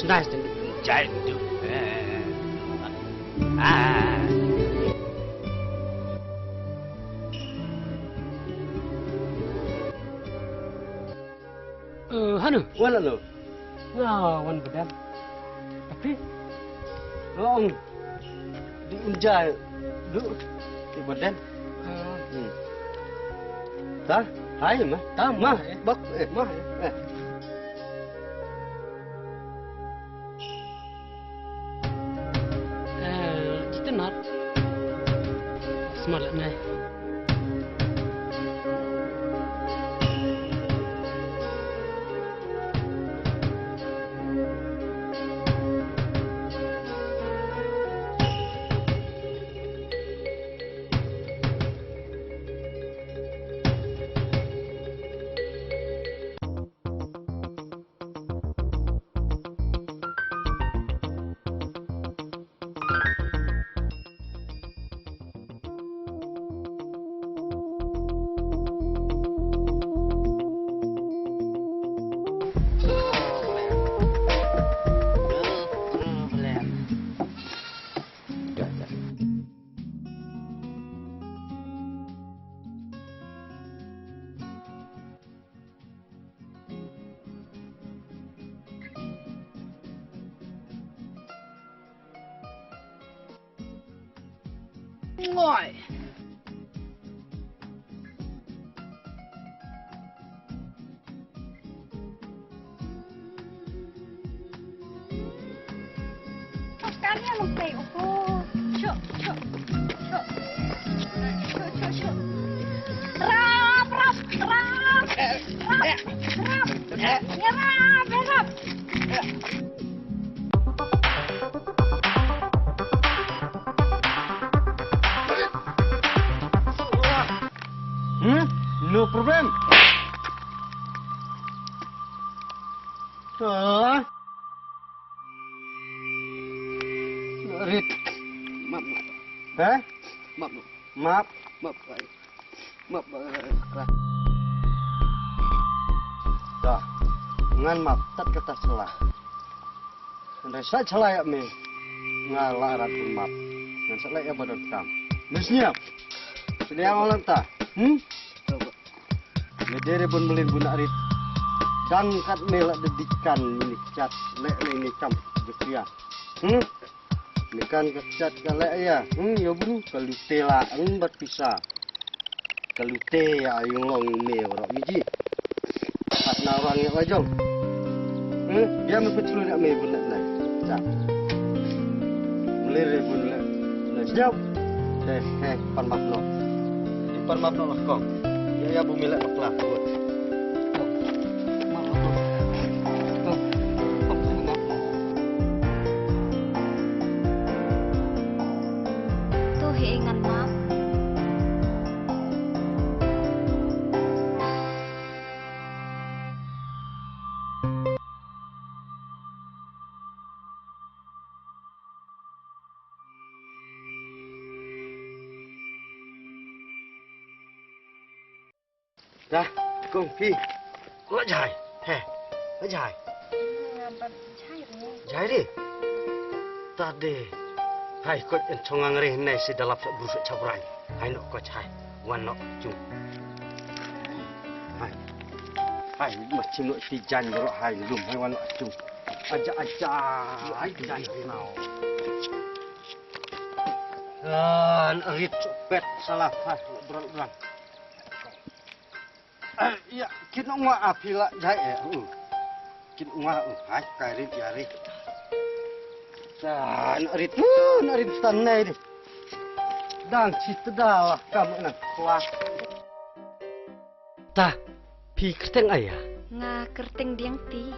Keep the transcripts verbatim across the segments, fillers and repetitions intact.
Nice, jai tu. Ah. Eh, Hanu. Wan lo. Nga wan bedan. Tapi long di unjai du di bedan. Hmm. Ta, hai ma. Ta ma, eh. Bak, eh, ma, eh. Eh, kita nat. Smalat nai. Ngoi. Kan ïa long tei, oh. Sho, sho. Sho. Sho, sho, sho. Rap, rap, rap. Rap, rap. Ïa rap, ïa rap. Hmm? No problem. Ah. Rit. Map, map. Hah? Map, map. Map. Map, ai. Map, ai. Dah. Ngan map tat kata salah. Ngan sa salah ïa me. Nga la rat map. Ngan sa la ïa ba donkam. Me sniap. Sniap lang ta. Hmm? Me dei re bun mlien bun arit. Dang kat me la dedikan ini kat le ini kam jekia. Hmm? Ni kan ka chat ka leh ïa. Hmm, ïa bru ka lute la, hmm, bad pisa. Ka lute ïa yung long me baroh miji. Pat na orang ïa la jong. Hmm, ïa me pynslun ïa me bun leh. Cha. Mlei re bun leh. Leh siap. Eh, eh, pan map noh. Di pan map noh la kong. Ïa, ïa bu me leh bakla. Map noh. Map noh. To hi ngan map. Dah, kong phi. Ko jai. He. Ko jai. Jai re. Tade. Hai, ko en chongang re ne si dalap sa bru sa chabrai. Hai no ko jai. Wan no chung. Hai. Hai, ma chim no si jan ro hai lum hai wan no chung. Aja aja. Ai jai no. An rit pet salah hai bro bro. Eh, ïa, kin ong wa api la jai eh. Uh. Kin ong wa uh, hai, kai rit ya rit. Sa, na rit, uh, na rit tan nai ri. Dang ci teda la kam na kuat. Ta, phi kyrteng aya? Nga kyrteng Diang ti.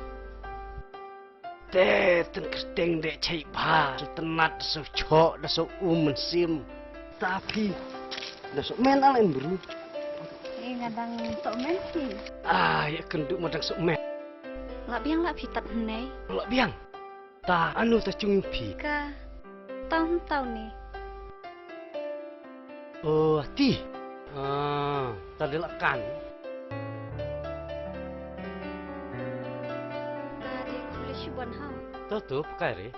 Te, ten kyrteng de chai bha, tenat da so chok, da so um mynsiem. Ta phi, da so men ala en bru. Eh, nga dang so men phi. Ah, ïa kynduh ma dang so men. La biang la phi tat hynne. La biang. Ta, anu ta chung phi. Ka, tau hynne tau ni. Oh, ti. Ah, ta de la kan. Ta de kuli shi bon ha. To tu, pakai re.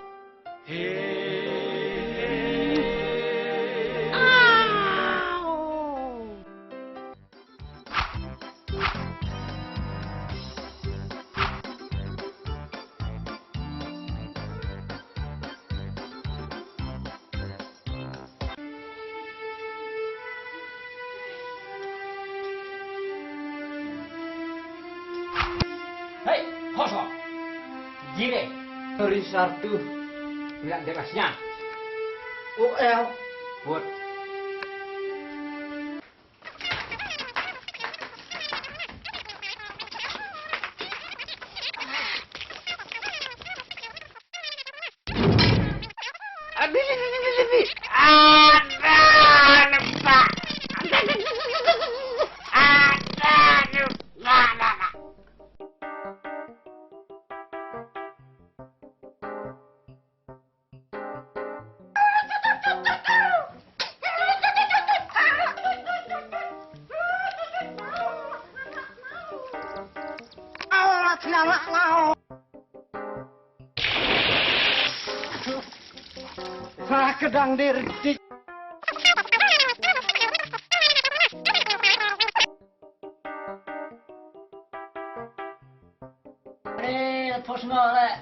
Hei, hoso. Gire. Ri sartu. Nggak ada masnya. Oh, eh. Buat. Kedang dir dik. Are, pos mo le.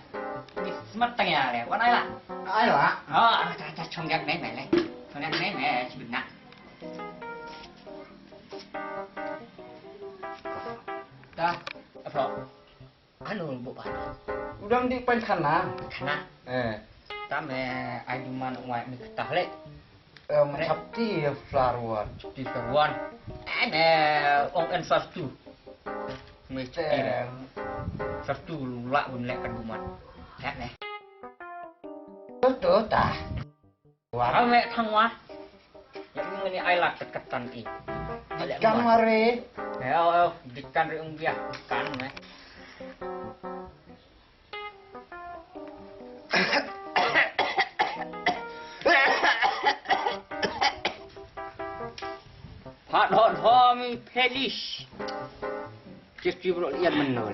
Ni smat tang ya le. Wan ai la. Ai la. Oh, ta ta chong yak ne me le. Chong yak ne me chibna. Ta. Apa? Anu bu ba. Udang di pen khana. Khana. Eh. Ta me ai duman wai mi ketah le. Em, chapti ya flarwan. Chapti flarwan. Ene, ong en sartu. Ngi chapti le. Sartu lak bun lek kan guman. Hek ne. Betul tah. Wan. Ame thang wa. Ya ini ai lak ket ketan i. Kan mare. Ya, dikan ri ung biah. Kan me. Hot, hot, homie, Felish. Just you brought the other one, no,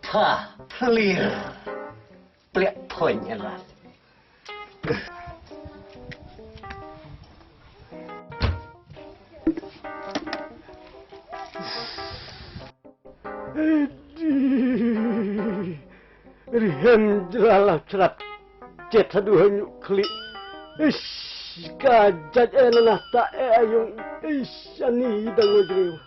Tha, thlir. Pliak phoin erat. Rihem jrala chrat. Jet hadu hanyu kli. Ish, ka jat e na nata e ayung. Ish, ani dang jriu.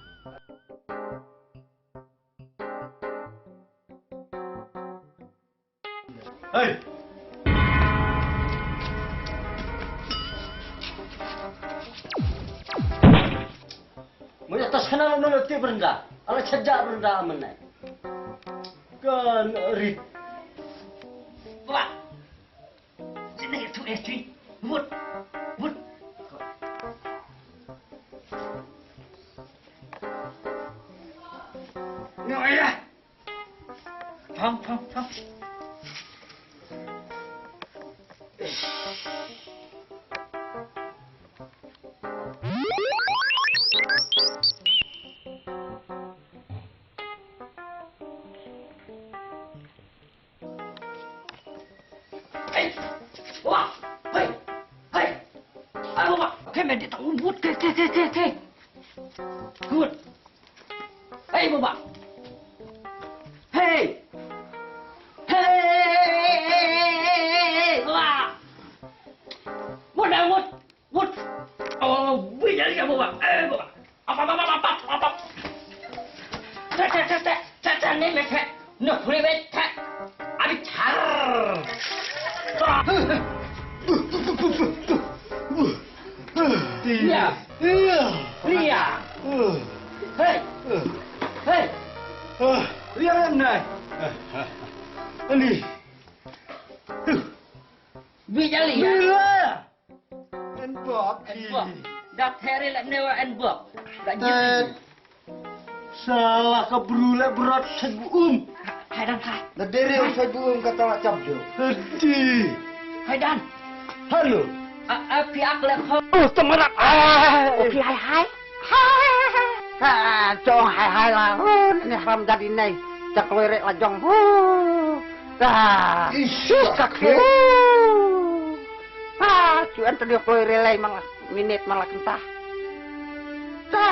Hey! Mo ya tas kana lo no te brenda. Ala chaja brenda amne. Kan rit. Ba. Sini tu eh tu. Mut. Mut. No ya. Pam, pam, pam. Hey! Wah! Hey! Hey! Ayo, Baba! Oke, men, dia tak ubut. Oke, oke, oke, oke, oke. Good. Hey, Baba! Hey! Hey! Wah! Mut dah, mut! Mut! Oh, wih, dah lihat, bawa. Eh, bawa. Apa, apa, apa, apa, apa? Cek, cek, cek, cek, cek, cek, ni, cek, cek. Ni, boleh, cek, cek. Abi, car. Wah. Lia. Lia. Hei. Hei. Lia, lia, nai. Ani. Bi jali ya. Bila. En bok. En bok. Dak theri lak newa en bok. Dak jili. Salah ka bru lak brot sait bu um. Hai dan hai. Na dere u sait bu um kata lak cap jo. Hadi. Hai dan. Halo. A, a, pi ak lak ho. Oh, temarak. Ah. Oke, hai hai. Hai. Ha, jong hai hai la. Oh, ni haram jadi nai. Cak loi rek la jong. Oh. Ta. Ish, ish, kak. Ha, cuan tadi kloi relai mang lah. Minit mang lah kentah. Ta.